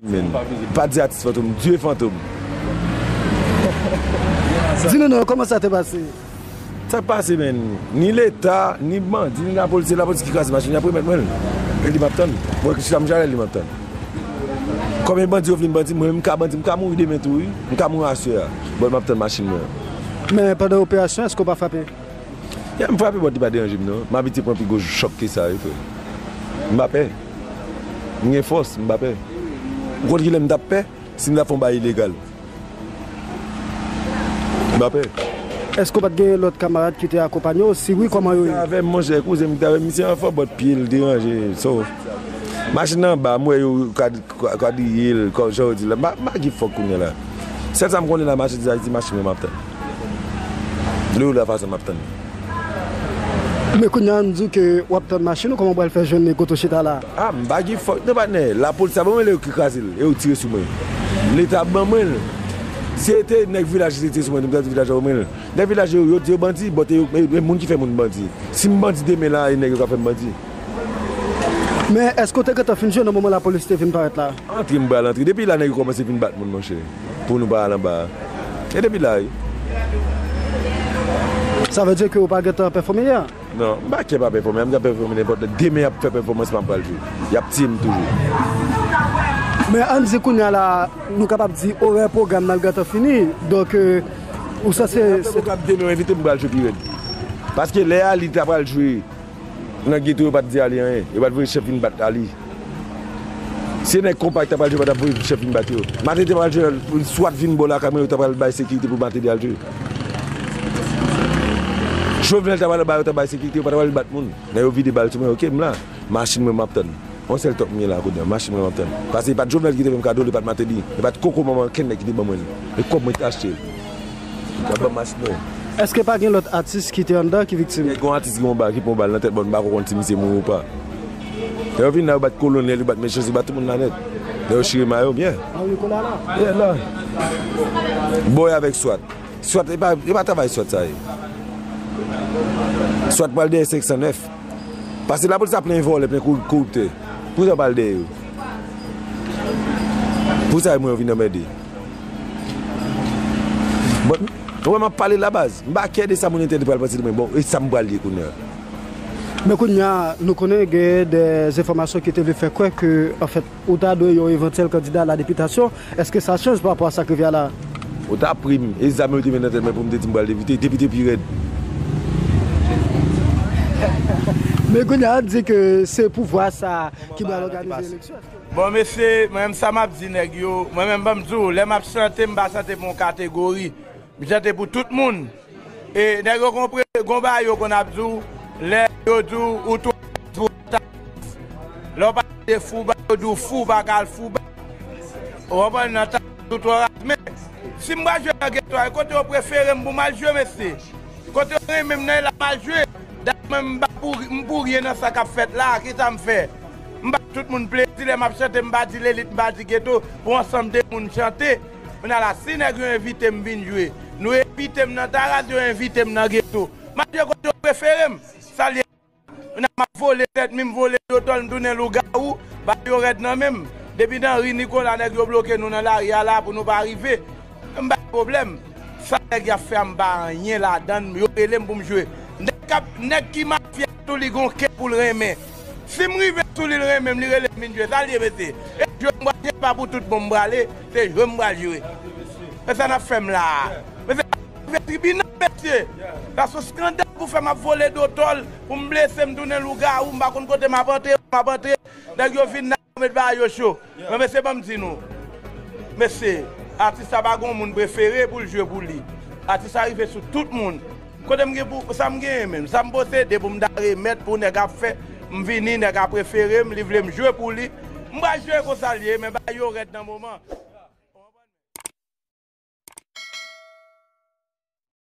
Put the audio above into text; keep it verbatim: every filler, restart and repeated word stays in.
Men, pa di atis fantom, Dye fantom. Di nou non, kòman sa te pase? Sa k pase, men, ni Leta, ni bandi, ni lapolis, se lapolis ki kraze machin, y ap remèt mwen l. E li m ap tann. Mwen ki chita m chale li m ap tann. Konbyen bandi yo vle m bandi, mwen menm m ka bandi, m ka mouri demen tou, wi. M ka mouri aswè a. Bon, m ap tann machin mwen an. Men pandan operasyon, èske w pa frape? Ya, m frape bòt li pa deranje m non. M abitye pran pi gwo chòk ke sa, wi, frè. M pa pè. M gen fòs, m pa pè. Ou konn kilè m t ap pè? Si m ta fè yon bagay ilegal. M pa pè. Èske w pa t gen lòt kamarad ki te akonpanye w? Si wi, kòman yo ye? Avè m, monchè, kouzen m ki t avè m, misye anfò bòt pye l deranje. So, machin nan anba, m wè yo kad- Kwa- kwadriye l, kòm jan yo di la. M pa- m pa gi fòk kounye a la. Sèl sa m konnen la, machandiz Ayiti, machin mwen m ap tann. Lè yo la fason m ap tann. Men kounye a, m di w ke w ap tann machin ou, kòman w pral fè jwenn nèg kote w chita la? A, m pa gi fòk non, patnè. Lapolis la ban mwen lè yo ki kraze l, e yo tire sou mwen. Leta ban mwen l. Si se te nèg vilaj ki te tire sou mwen, m ta di vilaj la ban mwen l. Nèg vilaj yo, yo di yo bandi, bòt e yo, e, e moun ki fè moun bandi. Si m bandi demen la, e nèg yo ka fè m bandi. Men èske w te gentan fin jwe nan moman lapolis te vin parèt la? Antre m pral antre. Depi la nèg yo kòmanse vin bat moun, monchè. Pou nou pa al anba a. E depi la, wi. Sa vle di ke ou pa gentan pèfòme yè? Non, m pa kè pa pèfòme. M ka pèfòme nenpòt lè. Demen y ap fè pèfòmans, m ap pral jwe. Y ap tiye m toujou. Men ann di kounye a la, nou kapab di orè pwogram nan gentan fini. Donk, euh, ou sanse. Apre pwogram demen, w envite m, m pral jwe pi rèd. Paske lè Ali ta pral jwe nan geto, yo pa t di Ali anyen. Yo pa t voye chèf vin bat Ali. Si nèg konpa ki ta pral jwe pa t ap voye chèf vin bat yo. Mateli ta pral jwe, swat vin bò lakay mwen, yo ta pral bay sekirite pou Mateli al jwe. Jovenel ta pral anba, yo ta bay sekirite, yo pa t ap pral bat moun. Lè yo vide bal sou mwen, oke, m la. Machin mwen m ap tann. Yon sèl tòk m gen la kounye a, machin mwen m ap tann. Paske e pa t Jovenel ki te fè m kado l, e pa t Mateli, e pa t koko manman okenn nèg ki te ban mwen l. E kòb mwen te achte l. Y ap ban m machin mwen. Èske pa gen lòt atis ki te anndan ki viktim? Gen yon atis ki pran bal, ki pran bal nan tèt, bon, m pa ko konn si misye mouri ou pa. Lè yo vin la, yo bat Kolonèl, yo bat Mechanste, yo bat tout moun la nèt. Lè yo chire mayo m, yeah. A wi, kounye a la. Yeah, la. Bòy avèk Swat. Swat, e pa, e pa travay Swat sa ye. Swat pral dèyè senk san nèf. Paske lapolis la plen vòlè, plen kou- koriptè. Pou sa yo pral dèyè yo. Pou sa yo mwen yo vin anmède. Bon, ou wè m ap pale la baz. M pa kè de sa moun entènèt pral panse de mwen. Bon, e sa m pral ye kounye a. Men kounye a, nou konnen gen de enfòmasyon ki te vle fè kwè ke, anfèt, ou ta dwe yon evantyèl kandida a la depitasyon. Èske sa chanje pa rapò a sa k rive a la? Ou ta pri m. E zam yo te met nan tèt mwen pou m te di m pral depite. Depite pi rèd. Men kounye a, di ke se pouvwa sa a ki pral òganize eleksyon. Bon, mesye, mwen menm sa m ap di nèg yo, mwen menm ban m di w, lè m ap chante, m pa chante pou yon kategori. M chante pou tout moun. E nèg yo konpre- gon bagay yo konn ap di w, lè yo di w ou twò, twò ta. Lè w pa de Fouba, yo di w Fouba ka al Fouba. Ou konprann nan ta ou twò raz. Men, si m pral jwe nan geto a, e kote yo prefere m pou m al jwe, mesye. Kote yo renmen m nan, e la m al jwe. Dat mwen m pa pou, m pou ryen nan sa k ap fèt la, kisa m fè? M ba tout moun plezi, lè m ap chante, m pa di lelit, m pa di geto, pou ansanm de moun chante. Kounye a la, si nèg yo envite m vin jwe, nou envite m nan Taraz, yo envite m nan geto. M ap jwe kote yo prefere m. Sa l ye. Kounye a m ap vole tèt mi, m vole dotòl, m tounen lougawou, ba yo rèd nan men m. Depi nan ri Nikola, nèg yo bloke nou nan lari a la pou nou pa rive. M pa gen pwoblèm. Sa nèg y ap fè a, m pa anyen ladan l, yo rele m pou m jwe. Nèg k ap, nèg ki mafya tou, li gon kè pou l renmen. Si m rive sou li, l renmen m, li rele m vin jwe. Sa l ye, mesye? E jwe m pral jwe, pa pou tout bon m prale, se jwe m pral jwe. Men sa n ap fè m la a? Mesye, rive tribinal, mesye. Sa se yon eskandal pou fè m ap vole dotòl, pou m blese, m tounen lougawou, m pa konn kote m ap antre, m ap antre. Nèg yo vin la, yo met bagay yo cho. Men mesye, ban m di nou. Mesye, atis sa pa gon moun prefere pou l jwe pou li. Atis sa rive sou tout moun. Kote m gen pou, sa m genyen menm, sa m posede pou m ta remèt pou nèg ap fè, m vini, nèg ap prefere m, li vle m jwe pou li. M pral jwe konsa l ye, men bagay yo rèd nan moman.